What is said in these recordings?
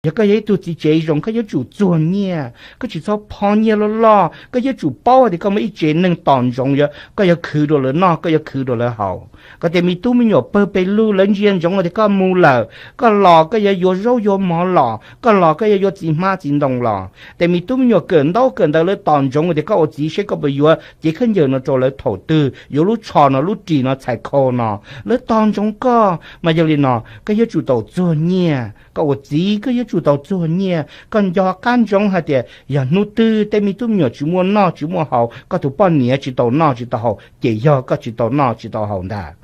Yog koj yog ib tug txiv tsev zoo, koj yuav tsum txuag nyiaj, koj tsis txhob phob nyiaj loj loj. Koj yuav tsum paub hais tias koj muaj ib tsev neeg tos ntsoov, yog koj yuav khwv rau lawv noj, koj yuav khwv rau lawv haus. Koj tej me tub me nyuam pawg pes lug lawv ntsia ntsoov hais tias koj mus lawm, koj los koj yuav yuav zaub yuav mov los, koj los koj yuav yuav txiv hmab txiv ntoo los. Tej me tub me nyuam kawm ntaub kawm ntawv lawv tos ntsoov hais tias koj ua txiv seb koj puas yuav cev khaub ncaws no rau lawv thaum twg, yuav lub tsho no, lub ris no, txhais khau no. Lawv tos ntsoov koj, mas yog li no koj yuav tsum tau txuag nyiaj. Koj ua txiv koj yuav tsum tau txuag nyiaj. Koj nco qab ntsoov hais tias yog hnub twg tej me tub me nyuam tsis muaj noj tsis muaj haus, koj tus poj niam tsis tau noj tsis tau haus, ces yog koj tsis tau noj tsis tau haus ntag.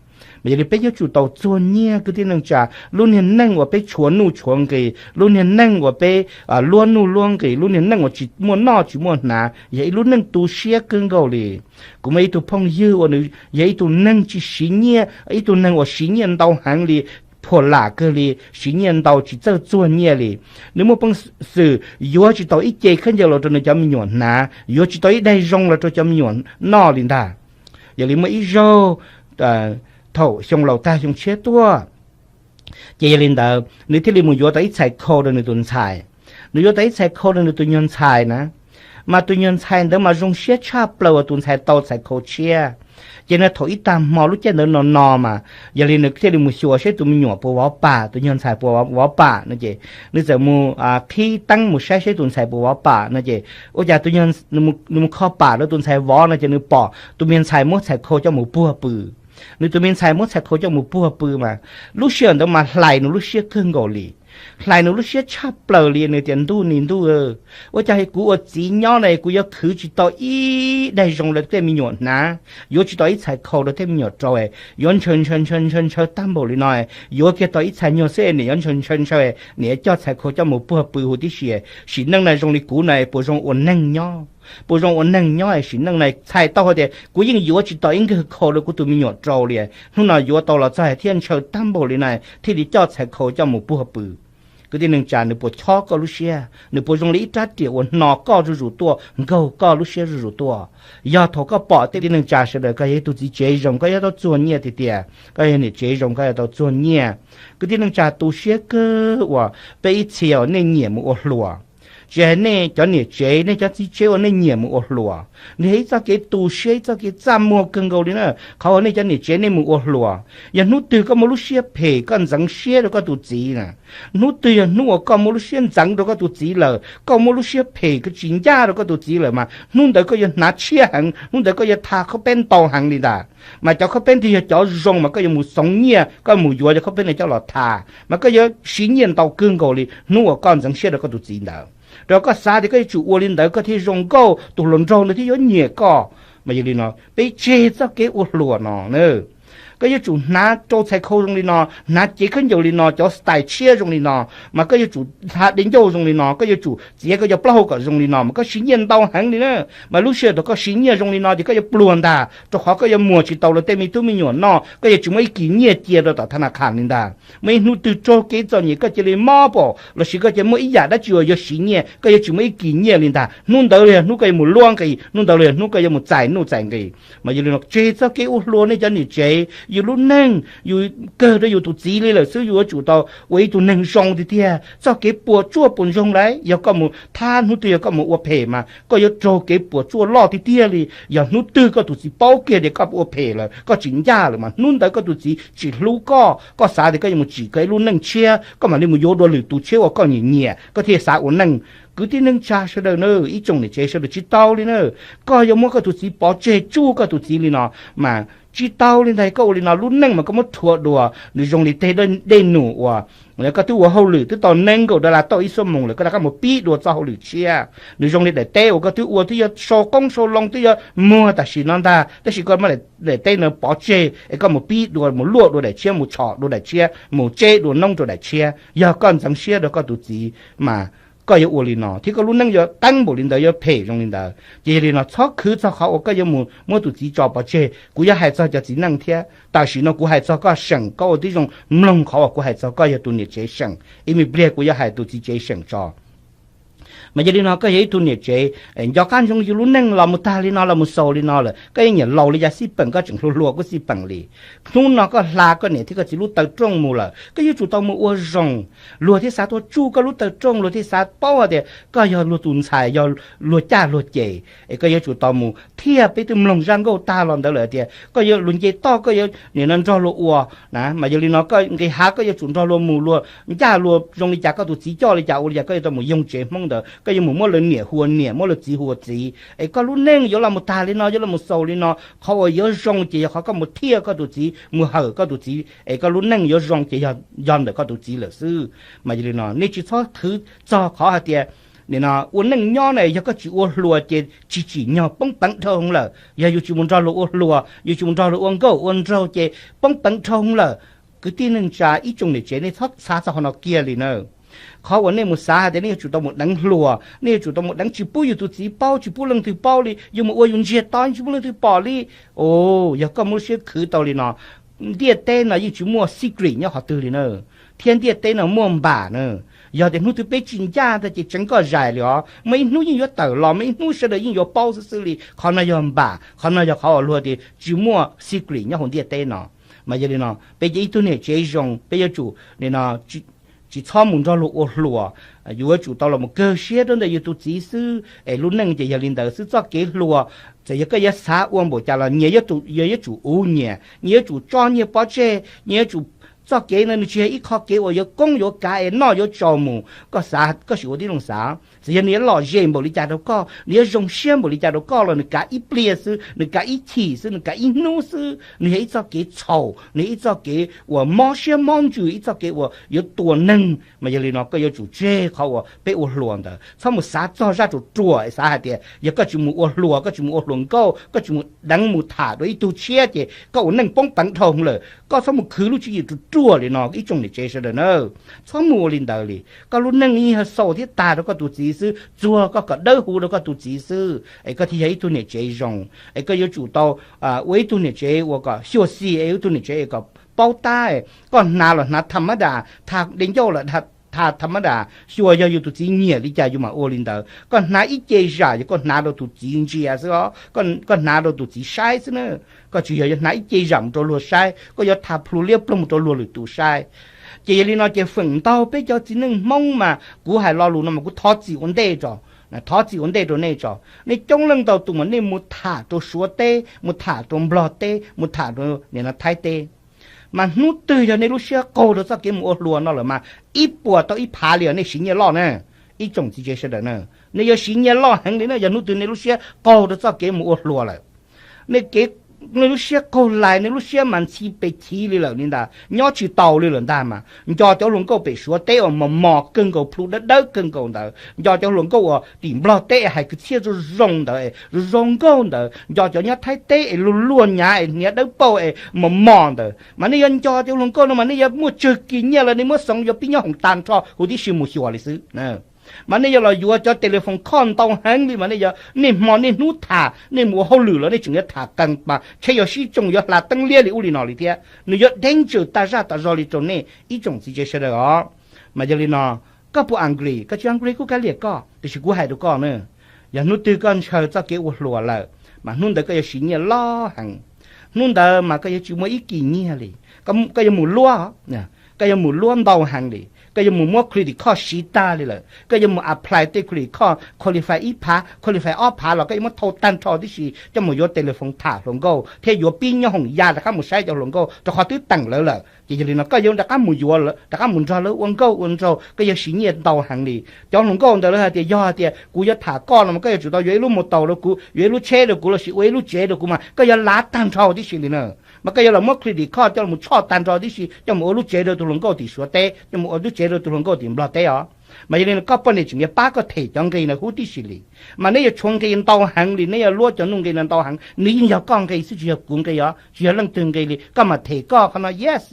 Mas yog li peb yuav tsum tau txuag nyiaj kwv tij neej tsa. Lub niag neej uas peb tshuav nuj tshuav nqis, lub niag neej uas peb luab nuj luab nqis, lub niag neej uas tsis muaj noj tsis muaj hnav, yog ib lub neej tu siab kawg nkaus li. Kuv muaj ib tug phooj ywg uas nws yog ib tug neeg tsis siv nyiaj, ib tug neeg uas siv nyiaj ntau heev li, phuam lam kawg li, siv nyiaj ntau tsis txawj txuag nyiaj li. Nws muaj peev xwm yuav tsis tau ib ce khaub ncaws los rau nws cov me nyuam hnav, yuav tsis tau ib daig zoo los rau cov me nyuam noj li ntag. Yog li muaj ib zaug thaum xyoo laus tag xyoo tshiab tuaj, ces yog li ntawd nws thiaj li mus yuav tau ib txhais khau rau nws tus ntxhais. Nws yuav tau ib txhais khau rau nws tus nyuag ntxhais na, mas tus nyuag ntxhais ntawd mas zoo siab tshaj plaws uas tus ntxhais tau txhais khau tshiab. Ces nws thaum ib tag hmo lub caij ntawd no no mas, yog li nws thiaj li mus xyuas seb tus me nyuam puas vov pam, tus nyuag ntxhais puas vov pam no ces nws txawm mus qhib teeb mus saib seb tus ntxhais puas vov pam no ces ua cas nws mus kho pam rau tus ntxhais vov no ces nws pom tus me ntxhais muab txhais khau coj mus puag pw. Nws tus me ntxhais muab txhais khau coj mus puag pw mas lub sij hawm ntawd mas hlais nws lub siab kawg nkaus li. Hlais nws lub siab tshaj plaws li, nws tias ntuj ni ntuj, ua cas kuv ua txiv nyob na kuv yuav khwv tsis tau ib daig zoo rau tej me nyuam hnav, yuav tsis tau ib txhais khau rau tej me nyuam rau, yuav ntshaw ntshaw ntshaw ntshaw ntshaw tag npaum li no, yuav kiag tau ib txhais nyuag xwb niam yuav ntshaw ntshaw ntshaw, niam yuav coj txhais khau coj mus puag pw huv tib si. Sim neej na zoo li kuv na puas zoo ua neeg nyob? Puas zoo ua neeg nyob sim neej na? Txhais tau hais tias kuv yeej yuav tsis tau ib nkawg khau rau kuv tus me nyuam rau li, hnub no yuav tau los txog thiaj ntshaw tag npaum li na thiaj li coj txhais khau coj mus puag pw. Kwv tij neej tsa, nws puas chob koj lub siab? Nws puas zoo li ib rab riam uas hno koj zuj zus tuaj, nkaug koj lub siab zuj zus tuaj? Yog thaum koj pom, kwv tij neej tsa sawv daws, koj yog ib tug txiv tsev zoo koj yuav tau txuag nyiaj tiag tiag, koj yog niam tsev zoo koj yuav tau txuag nyiaj. Kwv tij neej tsa, tu siab kawg uas peb ib txhia uas nej nyiam mus ua hluas, tsis hais nej cov niam tsev nej cov txiv tsev uas nej nyiam mus ua hluas, nws yog ib txoj kev tu siab ib txoj kev txaj muag kawg nkaus li na. Qhov uas nej cov niam tsev nej mus ua hluas, yog hnub twg koj muaj lub siab phem koj ntxeev siab rau koj tus txiv na, hnub twg yog hnub uas koj muaj lub siab ntxeev rau koj tus txiv lawm, koj muaj lub siab phem koj tsis ncaj rau koj tus txiv lawm mas hnub ntawd koj yuav hnav tshiab heev, hnub ntawd koj yuav tha khaub peb ntau heev li ntag. Mas cov khaub peb twg yog cov zoo mas koj yuav mus xoov nyiaj koj mus yuav cov khaub peb ntawd coj los tha, mas koj yuav siv nyiaj ntau kawg nkaus li hnub uas koj ntxeev siab rau koj tus txiv ntawd. Rau koj xav tias koj yuav tsum ua li ntawd koj thiaj zoo nkauj, tus hluas nraug ntawd thiaj yuav nyiam koj. Mas yog li no peb tseg txoj kev ua hluas no na. Koj yuav tsum hnav rau txhais khau zoo li no, hnav cev khaub ncaws li no, cov style tshiab zoo li no, mas koj yuav tsum hnav dej ncauj zoo li no, koj yuav tsum txiav koj cov plaub hau kom zoo li no, mas koj siv nyiaj ntau heev li na. Mas lub sij hawm thaum koj siv nyiaj zoo li no ces koj yuav pluag ntag, rau qhov koj yuav muag tsis tau rau tej me tub me nyuam noj, koj yuav tsis muaj ib kis nyiaj cia rau tom thab naj khas li ntag. Muaj ib hnub twg raug kev txom nyem koj cia li mob pam, lossis koj cia muaj ib yam dab tsi uas yuav siv nyiaj, koj yuav tsis muaj ib kis nyiaj li ntag. Hnub ntawd los yog hnub koj yuav mus luab nqis, hnub ntawd los yog hnub koj yuav mus txais nuj txais nqis. Mas yog li no tseg txoj kev ua hluas nej cov niam tsev, yus lub neej yus kawg rau yus tus txiv li lawm xwb, yus yuav tsum tau ua ib tug neeg zoo tiag tiag. Txoj kev puas tsuaj puas ntsoog lauj, yog koj mus thab hnub twg yog koj mus ua phem mas koj yuav raug kev puas tsuaj loj tiag tiag li. Yog hnub twg koj tus txiv paub kiag tias koj ua phem lawm, koj tsis ncaj lawm mas hnub ntawd koj tus txiv tsis hlub koj, koj xav tias koj yuav mus tsim koj ib lub neej tshiab, koj mam li mus yuav dua lwm tus tshiab uas koj nyiam nyiam koj thiaj xav ua neej. Kwv tij neej tsa sawv daws na, ib tsoom niam tsev sawv daws, tsis tau li na. Koj yuav muab koj tus txiv pov tseg tsuj koj tus txiv li no mas tsis tau li ntag. Koj ua li no lub neej mas koj muab thuam dua, nws zoo li tej dej num uas koj twb ua hauj lwm twb tau nees nkaum dollar tauj ib xuab moos lawm koj rov qab mus pib dua txoj hauj lwm tshiab. Nws zoo li daim teb uas koj twb ua twb yuav sau qoob sau loo twb yuav muag tam sim no ntag, tab sis koj muab daim teb no pov tseg es koj mus pib dua, mus luaj dua daim tshiab, mus tshom dua daim tshiab, mus tseb dua noob rau daim tshiab. Yog koj ntxeev siab rau koj tus txiv mas koj yuav ua li no thiab koj lub neej yuav teeb npaum li ntawd, yuav phem zoo li ntawd. Ces yog li no txhob khwv txog qhov uas koj yuav mus muab tus txiv tso pov tseg. Kuv yuav hais txog cov txiv neej thiab, tam sim no kuv hais txog koj seem, koj ua tib zoo mloog qhov uas kuv hais txog koj yog tus niam tsev seem, ib me pliag kuv yuav hais tus txiv tsev seem tso. Mas yog li no koj yog ib tug niam tsev, nco qab ntsoov yus lub neej los mus tag li no los mus xaus li no lawm, koj yeej nyiam laus li cas xij peem, koj tseem hluas hluas kuj xij peem li. Hnub no koj hla koj niam thiab koj txiv lub taw rooj mus lawm, koj yuav tsum tau mus ua zoo. Luag thiaj xav tuaj tsuj koj lub taw rooj, luag thiaj xav paub hais tias koj yog luag tus ntxhais, yog luag caj luag ces, es koj yuav tsum tau mus thiaj peb twb mloog zaj nkauj tag los ntawd lawm tias koj yuav luag nce toj, koj yuav nim no nrog luag ua na. Mas yog li no koj nqis hav koj yuav tsum nrog luag mus, luag ncaj luag zoo li cas, koj tus txiv coj li cas ua li cas, koj yuav tau mus yoog tsev Hmoob ntawd, koj yuav mus muab lawv niam hu ua niam, muab lawv txiv hu ua txiv, es koj lub neej yuav los mus tag li no, yuav los mus xaus li no. Qhov uas yuav zoo ces yog qhov koj mus thiaj koj tus txiv, mus hawm koj tus txiv, es koj lub neej yuav zoo ces yog ntawm koj tus txiv lawm xwb. Mas yog li no nej tsis txhob khwv txog qhov hais tias nim no ua neej nyob na, yog koj tsis ua hluas ces tsis tsim nyog, poob peev dhau hwv lawm. Yog yus tsis mus nrog luag ua hluas, yus tsis mus nrog luag ua nkauj ua nraug ces poob peev dhau hwv lawm. Kwv tij neej tsa ib tsoom niam tsev, nej txhob xav txog qhov no kiag li na. Qhov uas nej mus xav hais tias nej yuav tsum tau mus deev hluas, nej yuav tsum tau mus deev, tsis pub yus tus txiv paub, tsis pub leej twg paub li, yus mus ua yus ntsiag to tsis pub leej twg pom li. Yog koj muaj lub siab khwv tau li no, ntiaj teb no yeej tsis muaj secret nyob qhov twg li na, thiab ntiaj teb no muaj npam na. Yog tias hnub twg peb tsis ncaj ntag ces tseev koj zais li os, muaj ib hnub yeej yuav tawm los, muaj ib hnub sawv daws yeej yuav paub xwb xwb li. Qhov no yog npam, qhov no yog qhov uas luag tias tsis muaj secret nyob hauv ntiaj teb no. Mas yog li no peb ces ib tug niam tsev zoo peb yuav tsum nim no tsis txhob mus nrog luag ua hluas, yuav tsum tau los mus kawg siab rau ntawm yus tus txiv xwb, es lub neej ces yog li ntawd xwb. Txoj kev hluas, txawm yog koj yuav xav ua npaum cas los nyias yuav tsum uv nyias, nyias yuav tsum tso nyias pov tseg, nyias yuav tsum, txoj kev no nws tsis yog ib qho kev uas yuav koob yuav kav es noj yuav tsaus mus. Koj xav, koj sim ua tib zoo xav, txawm yog nws yuav lom zem npaum li cas rau koj, nws yuav zoo siab npaum li cas rau koj los nws kav ib pliag xwb, nws kav ib chim xwb, nws kav ib hnub xwb, nws yog ib txoj kev txhaum, nws yog ib txoj kev uas mob siab mob ntsws, ib txoj kev uas yuav tua neeg. Mas yog li no koj yuav tsum tseg qhov uas peb ua hluas ntawd, txhob mus xav txog zaj ruam ruam es xav hais tias yog koj tsis mus ua hluas, koj tsis mus ua hluas nkauj, koj tsis mus deev mus tham dua ib tug tshiab ces koj ua neej poob peev dhau hwv lawm. Koj txhob mus khwv lub tswv yim ruam ruam li no ib tsoom niam tsev sawv daws na. Txhob mus ua li ntawd li. Koj lub neej yeej yog xaus thiab tag rau koj tus txiv xwb, txuag koj kom dawb huv rau koj tus txiv xwb, es koj thiaj yog ib tug niam tsev zoo. Es koj yuav tsum tau ua ib tug niam tsev uas kom xyuam xim, es ib tug niam tsev es kom paub tab. Koj hnav los hnav tham mab das, tham dej ncauj los tham tham mab das, xyuas yog yus tus txiv nyiam li cas yus mam ua li ntawd. Koj hnav ib ce zam yog koj hnav rau tus txiv ntsia xwb os, koj hnav rau tus txiv saib xwb na. Koj tsis yog yuav hnav ib ce zam mus rau luag saib, koj yuav tham plhu liab ploog mus rau luag lwm tus saib. Ces yog li no ces feem ntau peb cov txiv neej Hmoob mas kuv hais lo lus no mas kuv thov txim ua ntej tso, thov txim ua ntej rau nej tso. Nej coob leej ntau tus mas nej mus tham rau Suav teb, mus tham rau Nplog teb, mus tham rau nim no Thaib teb, mas hnub twg yog nej lub siab qaug rau txoj kev mus ua hluas no lawm mas ib puas tau ib phav li os, nej siv nyiaj loj na. Ib tsoom txiv tsev sawv daws na, nej yuav siv nyiaj loj heev li na yog hnub twg nej lub siab qaug rau txoj kev mus ua hluas lawm. Nej kev, nej lub siab qaug lais, nej lub siab mas ntxhi pes chiv li lawm li ntag, nyob tsis taus li lawm ntag mas. Nco cov hluas nkauj pem Suav teb uas mos mos kawg nkaus, plhu dawb dawb kawg nkaus ntawd, nco cov hluas nkauj uas tim Nplog teb hais kwv txhiaj zoo zoo ntawd, zoo zoo nkauj ntawd, nco cov nyob Thaib teb es luag luag nyav es hniav dawb paug es mos mos ntawd, mas nej yuav nco cov hluas nkauj no mas nej yuav muaj tsawg kis nyiaj los nej muab xoov yuav pib nyob hoom tag nrho huv tib si mus xyuas li xwb. Mas nej yuav los yuav cov telephone call ntau heev li mas nej yuav niaj hmo niaj hnub tham, nej mus ua hauj lwm los nej tseem yuav tham qees mas tsheb yuav sib tsoo yuav hla teeb liab li ub li no li thiab, nws yuav danger tas zaj tas zog li rau nej ib tsoom txiv tsev sawv daws os. Mas yog li no, koj puas angry? Koj tsis angry kuj kav liam koj, tiam sis kuv hais rau koj na, yog hnub twg koj ntshaw txoj kev ua hluas lawm, mas hnub ntawd koj yuav siv nyiaj loj heev. Hnub ntawd mas koj yuav tsis muaj ib kis nyiaj li. Koj yuav mus luab, koj yuav mus luab ntau heev li, koj yuav mus muab credit card siv tag li lawm, koj yuav mus apply tej credit card, qualify ib phav, qualify ob phav los koj yuav muab thau tag nrho tib si coj mus yuav telephone tham hluas nkauj thiab yuav pib nyob hoom ya rov qab mus saib cov hluas nkauj rau qhov twb teem lawv lawm. Ces yog li no koj yuav rov qab mus yuav, rov qab mus nrog lawv ua nkauj ua nraug, koj yuav siv nyiaj ntau heev li. Cov hluas nkauj ntawd lawv hais tias yog hais tias kuv yuav tham koj no mas koj yuav tsum tau yuav ib lub mus taus rau kuv, yuav ib lub tsheb rau kuv lossis ua ib lub tsev rau kuv mas koj yuav lav tag nrho tib si li na. Mas koj yuav los muab credit card coj mus tshoj tag nrho tib si coj mus ua lub tsev rau tus hluas nkauj tim Suav teb, coj mus ua lub tsev rau tus hluas nkauj tim Nplog teb os. Mas yog li no koj poj niam tseem yuav pab koj them cov nqi no huv tib si li. Mas neb yuav tshuav nqi ntau heev li, neb yuav luab cov nuj nqi no ntau heev, nws yeej yog koj nqi xwb tsis yog kuv nqi os, tsis yog leej twg nqi li. Koj mam them koj qhov no, yes,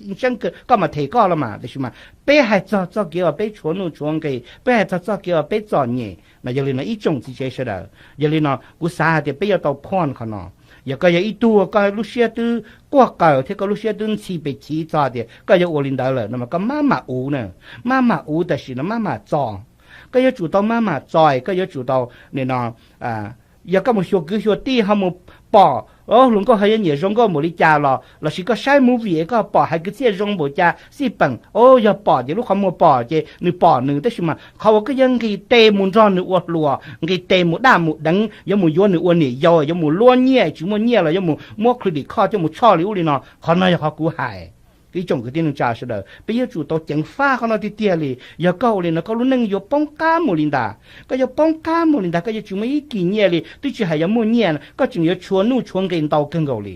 koj mam them koj los mas, tiam sis mas peb hais txog txoj kev uas peb tshuav nuj tshuav nqi, peb hais txog txoj kev uas peb txom nyem no. Yog li no ib tsoom txiv tsev sawv daws, yog li no kuv xav hais tias peb yuav tau point qhov no. Yog koj yog ib tug koj lub siab twb quaj qaws thiab koj lub siab twb ntxhi pes chiv txog tias koj yuav ua li ntawd lawm no mas koj maj mam uv na, maj mam uv tam sim no maj mam txo. Koj yuav tsum tau maj mam txais, koj yuav tsum tau, nim no, yog koj mus xyuas kwv xyuas tij ho mus pom hluas nkauj ho yuav nyiam zoo nkauj npaum li cas los lossis koj saib movie es koj pom hais kwv txhiaj zoo npaum cas xij peem, o, yog pom ces lub qhov muag pom ces nws pom nws, tab sis mas qhov uas koj yuav nqis tes mus nrog nws ua hluas, nqis tes mus daj mus deev, yuav mus yuav nws ua niam yau, yuav mus luab nyiaj, tsis muaj nyiaj los yuav mus muab credit card coj mus tshoj li ub li no, qhov no yog qhov kuv hais. Ib tsoom kwv tij neej tsa sawv daws, peb yuav tsum tau ceev faj qhov no tiag tiag li. Yog koj ua li no koj lub neej yuav poob qab mus li ntag. Koj yuav poob qab mus li ntag, koj yuav tsis muaj ib kis nyiaj li, twb tsis hais yuav muaj nyiaj, koj tseem yuav tshuav nuj tshuav nqi ntau kawg nkaus li.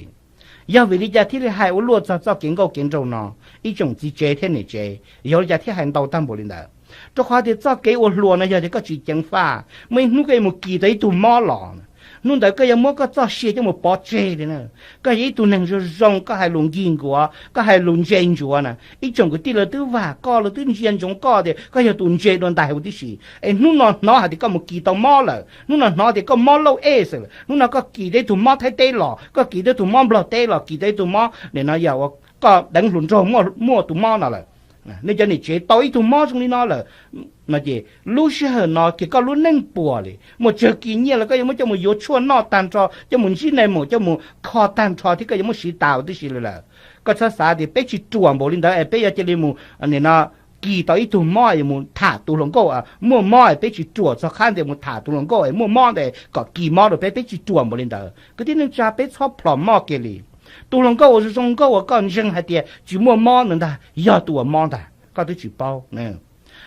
Yog vim li cas thiaj li hais ua luaj txog txoj kev nkauj kev nraug no? Ib tsoom txiv tsev thiab niam tsev, yog li cas thiaj hais ntau tag npaum li ntawd? Rau qhov tias txoj kev ua hluas no yog tias koj tsis ceev faj, muaj ib hnub koj yuav mus kis tau ib tug mob los, hnub ntawd koj yuav muab koj txoj sia coj mus pov tseg li na. Koj yog ib tug neeg zoo zoo, koj hais lus nkig nkuav, koj hais lus ntse ntsuav na, ib tsoom kwv tij lawv twb vam koj, lawv twb ntsia ntsoov koj tias koj yog tus ntse dua ntais huv tib si. Es hnub no hnov hais tias koj mus kis tau mob lawm, hnub no hnov tias koj mob lauj ej xwm lawm, hnub no koj kis tau ib tug mob Thaib teb los, koj kis tau ib tug mob Nplog teb los, kis tau ib tug mob nim no yog uas koj deev hluas nraug muaj tus mob no lawm, nej cov niam tsev tau ib tug mob zoo li no lawm, no ces lub sij hawm no ces koj lub neej puas li, muaj tsawg kis nyiaj los koj yuav muab coj mus yuav tshuaj noj tag nrho, coj mus ntsib nais maum coj mus kho tag nrho thiab koj yuav muab siv tas huv tib si li lawm. Koj txhob xav tias peb tsis ruam npaum li ntawd es peb yuav cia li mus nim no kis tau ib tug mob es mus tham tus hluas nkauj muaj mob es peb tsis ruam txog qhab ntawd mus tham tus hluas nkauj es muaj mob ntawd kom kis mob rau peb, peb tsis ruam npaum li ntawd. Kwv tij neej tsa, peb txhob plhom mob kiag li. Tus hluas nkauj uas zoo zoo nkauj uas koj ntseeg hais tias tsis muaj mob ntawd ntag yog tus uas mob ntag, koj twb tsis paub.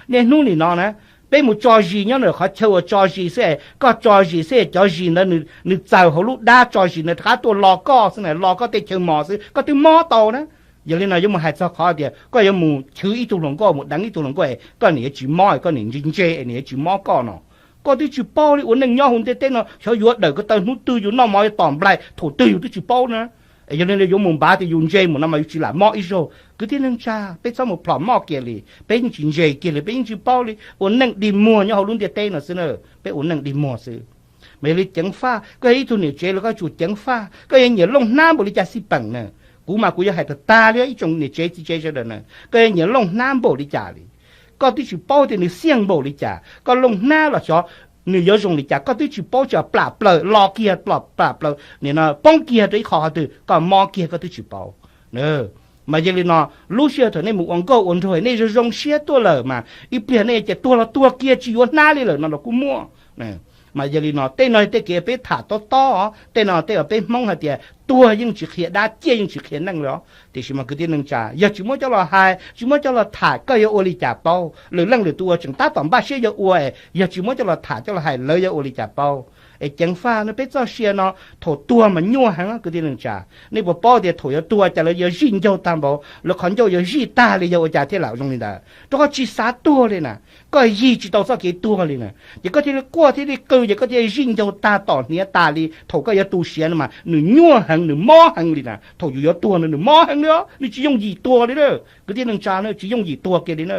Niaj hnub nim no na, peb mus tso zis nyob ntawm qhov chaw uas tso zis xwb es koj tso zis xwb es cov zis ntawd nws txaws hauv lub dab tso zis ntawd rov qab tuaj lo koj xwb na, lo koj tej chaw mos xwb koj twb mob tau na. Yog li no yuav mus hais txog qhov tias koj yuav mus chwv ib tug hluas nkauj, mus deev ib tug hluas nkauj es koj niam yuav tsis mob, koj niam ntse ntse es niam yuav tsis mob koj no, koj twb tsis paub li. Ua neej nyob hauv ntiaj teb no xyov yuav dawm ko taw hnub twg, yus noj mov yuav tom nplai thaum twg yus twb tsis paub na. Es yog li no yuav mus npaj tias yus ntse mus no mas yus tsis lam mob ib zaug. Kwv tij neej tsa, peb txhob mus plhom mob kiag li, peb yeej tsis ntse kiag li, peb yeej tsis paub li. Ua neej dig muag nyob hauv lub ntiaj teb no xwb na, peb ua neej dig muag xwb. Mas yog li ceev faj, koj yog ib tug niam tsev los koj yuav tsum ceev faj. Koj yuav nyiam looj hnab npaum li cas xij peem na, kuv mas kuv yuav hais tag tag li ib tsoom niam tsev txiv tsev sawv daws na, koj yuav nyiam looj hnab npaum li cas li, koj twb tsis paub tias nws xiaj npaum li cas, koj looj hnab los xyov nws yuav zoo li cas koj twb tsis paub, tseem plam plaws lo kiag, plam plaws nim no poob kiag rau ib qho qhov twg koj mob kiag koj twb tsis paub. Mas yog li no, lub sij hawm thaum nej mus ua nkauj ua nraug nej zoo zoo siab tuaj lawm mas ib pliag nej ces tuag los tuag kiag tsis yuav hnab li lawm no los kuj muaj. Mas yog li no tej no tej kev peb tham tob tob, tej no tej uas peb Hmoob hais tias tuag yeej tsis qhia dab, ciaj yeej tsis qhia neej li os. Tiam sis mas kwv tij neej tsa, yog tsis muab coj los hais, tsis muab coj los tham koj yuav ua li cas paub? Lwm leej lwm tus uas tseem tab tom npaj siab yuav ua, yog tsis muab coj los tham coj los hais lawv yuav ua li cas paub? Es ceev faj no, peb txoj sia no thaum tuag mas nyuaj heev kwv tij neej tsa. Nej puas paub tias thaum yuav tuag cas lawv yuav zij ncaug tag npaum, lawv qhov ncauj yuav zij tag li, yog ua cas thiaj lam zoo li ntawd? Rau qhov tsis xav tuag li na, koj yig tsis tau txoj kev tuag li na, ces koj thiaj li quaj thiaj li qw ces koj thiaj zij ncaug tag tom hniav tas li. Thaum koj yuav tu siav no mas nws nyuaj heev, nws mob heev li na. Thaum yus yuav tuag no nws mob heev li os, nws tsis yooj yim tuag li na. Kwv tij neej tsa, nws tsis yooj yim tuag kiag li na.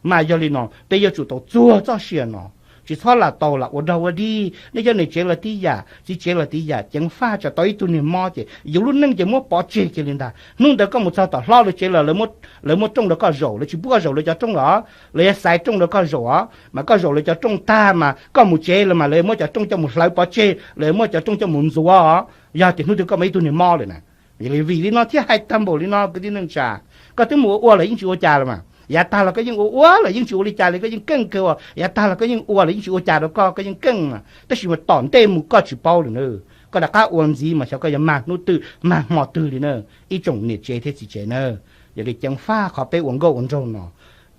Mas yog li no peb yuav tsum tau txuag txoj sia no, tsis txhob lam tau lam ua dog ua dig. Nej cov niam tsev los tib yam, txiv tsev los tib yam, ceev faj tsam tau ib tug niag mob ces yus lub neej ces muab pov tseg kiag li ntag. Hnub ntawd koj mus txog tom hlob lawv tsev los lawv muab rooj rau koj zaum, lawv tsis pub koj zaum lawv cov rooj los, lawv yuav xaiv rooj rau koj zaum os. Mas koj zaum lawv cov rooj tag mas koj mus tsev lawm mas lawv muab cov rooj coj mus hlawv pov tseg, lawv muab cov rooj coj mus ntxuav os. Yog tias hnub twg koj muaj ib tug niag mob lawm na. Yog li vim li no thiaj hais tag npaum li no kwv tij neej tsa. Koj twb mus ua ua los yeej tsis ua cas los mas, yav tag los koj yeej ua ua los yeej tsis ua li cas li, koj yeej keej kawg, yav tag los koj yeej ua los yeej tsis ua cas rau koj, koj yeej keej mas, tab sis mas tom ntej mus koj tsis paub li na. Koj rov qab ua ntxiv mas xyov koj yuav mag hnub twg mag hmo twg li na, ib tsoom niam tsev thiab txiv tsev na. Yog li ceev faj qhov peb ua nkauj ua nraug no,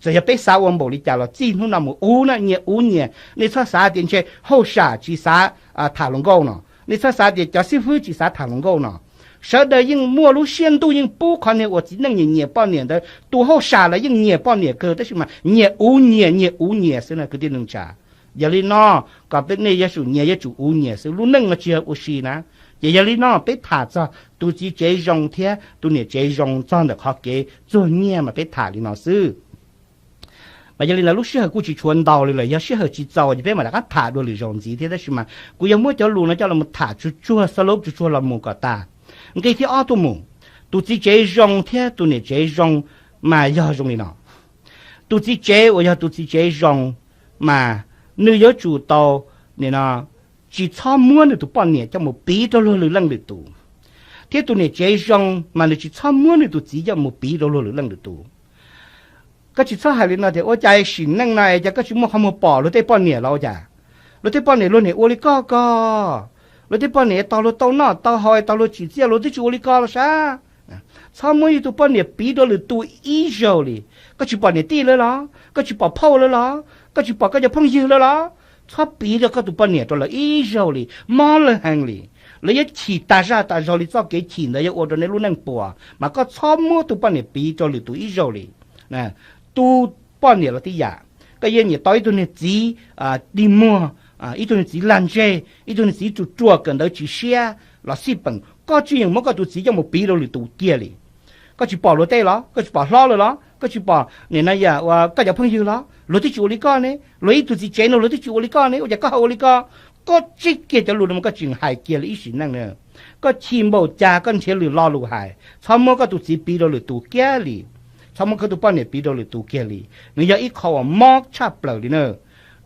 txawm yog peb xav ua npaum li cas los txij hnub no mus ua na, nyias ua nyias. Nej txhob xav tias ntshe hauj sam tsis xav tham hluas nkauj no, nej txhob xav tias cov xib fwb tsis xav tham hluas nkauj no. Sawv daws yeej muaj lub siab ntuj yeej pub qhov niag uas txiv neej nyiam nyiam poj niam ntawd, tus hauj sam los yeej nyiam poj niam kawg, tab sis mas nyias ua nyias, nyias ua nyias xwb na kwv tij neej tsa. Yog li no, kom nej yuav tsum nyias yuav tsum ua nyias xwb, lub neej no tsis yog ua si na. Ces yog li no peb tham txog tus txiv tsev zoo thiab tus niam tsev zoo txog ntawm qhov kev txuag nyiaj mas peb tham li no xwb. Mas yog li ntawd lub sij hawm kuj tsis tshuav ntau li lawm, yog sij hawm tsis txaus ces peb mam rov qab tham dua lwm zaus ntxiv thiab, tab sis mas kuv yuav muab cov lus no coj los tham tsuag tsuag, xav lub tsuag tsuag los mus kom tag. Nqe thib ob tuaj mus, tus txiv tsev zoo thiab tus niam tsev zoo mas yog zoo li no. Tus txiv tsev uas yog tus txiv tsev zoo, mas nws yuav tsum tau, nim no, tsis txhob muab nws tus poj niam coj mus piv rau luag lwm leej lwm tus, thiab tus niam tsev zoo mas nws tsis txhob muab nws tus txiv coj mus piv rau luag lwm leej lwm tus. Koj tsis txhob hais li no tias ua cas sim neej no es cas koj tsis muaj qhov muag pom luag tej poj niam los ua cas, luag tej poj niam luag niam ua li koj ko, luag tej poj niam tau luag tau noj tau haus, tau luag tsim txiaj, luag twb tsis ua li ko los sav. Txhob muab yus tus poj niam piv rau lwm tus ib zaug li. Koj tsis pom niam tij lawv los? Koj tsis pom phauj lawv los? Koj tsis pom koj cov phooj ywg lawv los? Txhob piv rau koj tus poj niam rau lawv ib zaug li, mob lawv heev li. Lawv yuav chim tas zaj tas zog li, txoj kev chim ntawd yuav ua rau nej lub neej puas, mas koj txhob muab tus poj niam piv rau lwm tus ib zaug li. Tus poj niam los tib yam, koj yeej nyiam tau ib tug niag txiv dig muag, ib tug niag txiv lag ntseg, ib tug niag txiv ruam ruam kawm ntawv tsis siab los xij peem, koj tsis yeem muab koj tus txiv coj mus piv rau lwm tus kiag li. Koj tsis pom luag tej los? Koj tsis pom hlob lawv los? Koj tsis pom nim no yam uas koj cov phooj ywg los? Luag twb tsis ua li koj ne, luag ib tug txiv tsev no luag twb tsis ua li koj ne, ua cas koj ho ua li ko? Koj tsib kiag cov lus no mas koj tsis hais kiag li ib sim neej na. Koj chim npaum cas koj nrhiav lwm lo lus hais, txhob muab koj tus txiv piv rau lwm tus kiag li. Txhob muab koj tus poj niam piv rau lwm tus kiag li. Nws yog ib qho uas mob tshaj plaws li na.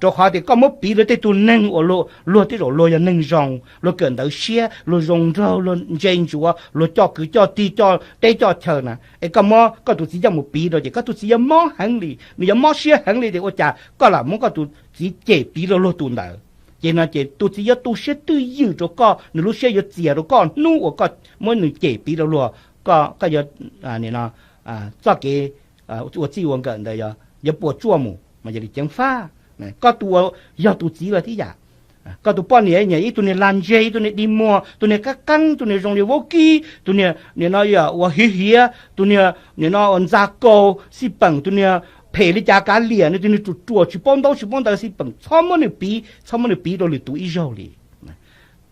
Rau qhov tias koj muab piv rau tej tug neeg uas luag tej zaum luag yog neeg zoo, luag kawm ntawv siab, luag zoo nraug, luag ntse ntsuav, luag coj kwv coj tij, coj teb coj chaw na, es koj muab koj tus txiv coj mus piv rau ces koj tus txiv yuav mob heev li, nws yuav mob siab heev li tias ua cas koj lam muab koj tus txiv cem piv rau luag tus ntawd. Ces no ces tus txiv yuav tu siab twj ywm rau koj, nws lub siab yuav txias rau koj hnub uas koj muab nws cem piv rau luag, koj yuav txoj kev ua txij ua nkawm ntawd yuav puas tsuaj mus mas yog li ceev faj. Koj tus uas yog tus txiv los tib yam, koj tus poj niam nyiam ib tug niag lag ntseg, ib tug niag dig muag, tus niag qab qeeb, tus niag zoo li vaub kib, tus niag nim no yog ua hiv hiav, tus niag nim no ua ntxa kaus xij peem, tus niag phem li cas kav liam, tus niag ruam ruam tsis paub ntaub tsis paub ntawv xij peem, txhob muab nws piv, txhob muab nws piv rau lwm tus ib zaug li.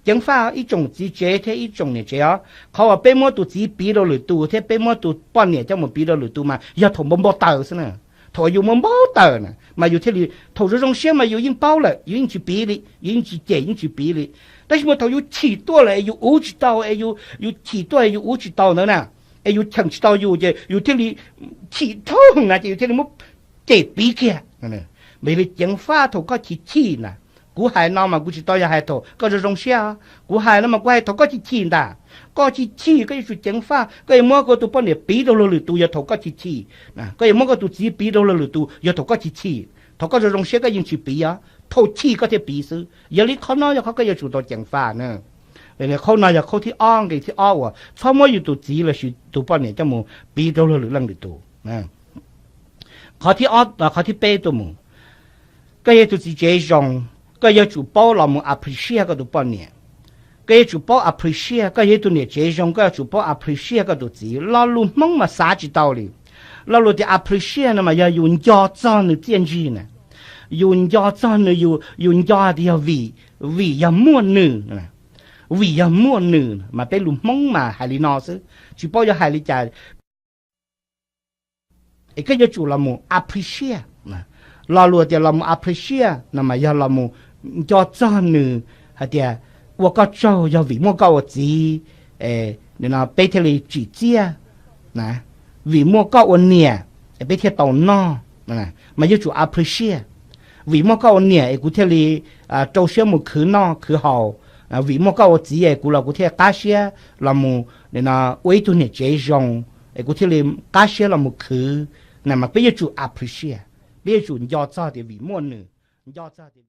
Ceev faj ib tsoom txiv tsev thiab ib tsoom niam tsev os, qhov uas peb muab tus txiv piv rau lwm tus thiab peb muab tus poj niam coj mus piv rau lwm tus mas yog thaum npau npau taws xwb na. Thaum yus npau npau taws na mas yus thiaj li, thaum zoo zoo siab mas yus yeej paub lawm, yus yeej tsis piv li, yus yeej tsis cem, yeej tsis piv li. Tab sis mas thaum yus chim tuaj lawm es yus uv tsis tau, es yus chim tuaj es yus uv tsis tau ntawd na, es yus cheem tsis tau yus ces yus thiaj li chim dhau na ces yus thiaj li muab cem piv kiag. Mas yog li ceev faj thaum koj chim chim na. Kuv hais no mas kuv tsis tau yog hais thaum koj zoo zoo siab, kuv hais no mas kuv hais thaum koj chim chim ntag. Koj chim chim koj yuav tsum ceev faj, koj yuav muab koj tus poj niam piv rau luag lwm tus yog thaum koj chim chim, koj yuav muab koj tus txiv piv rau luag lwm tus yog thaum koj chim chim. Thaum koj zoo zoo siab koj yeej tsis piv os, thaum chim koj thiaj piv xwb. Yog li qhov no yog qhov koj yuav tsum tau ceev faj na. Qhov no yog qhov thib ob, nqe thib ob uas txhob muab yus tus txiv los sis tus poj niam coj mus piv rau luag lwm leej lwm tus. Qhov thib ob, qhov thib peb tuaj mus, koj yog tus txiv tsev zoo, koj yuav tsum paub los mus appreciate koj tus poj niam. Koj yuav tsum paub appreciate, koj yog tus niam tsev zoo koj yuav tsum paub appreciate koj tus txiv. Lo lus Hmoob mas xav tsis tau li. Lo lus tias appreciate no mas yog yus nco txog nws txiaj ntsig na, yus nco txog nws, yus nco tias yog vim, vim yog muaj nws, vim yog muaj nws mas peb lus Hmoob mas hais li no xwb, tsis paub yuav hais li cas. Es koj yuav tsum los mus appreciate. Lo lus tias los mus appreciate no mas yog los mus nco txog nws hais tias ua koj tsaug, yog vim muaj koj ua txiv, peb thiaj li tsim txiaj, vim muaj koj ua niam es peb thiaj tau noj, mas yuav tsum appreciate. Vim muaj koj ua niam es kuv thiaj li rau siab mus khwv noj khwv haus, vim muaj koj ua txiv es kuv los kuv thiaj qab siab los mus ua ib tug niam tsev zoo, es kuv thiaj li qab siab los mus khwv, na mas peb yuav tsum appreciate, peb yuav tsum nco txog tias vim muaj nws, nco txog tias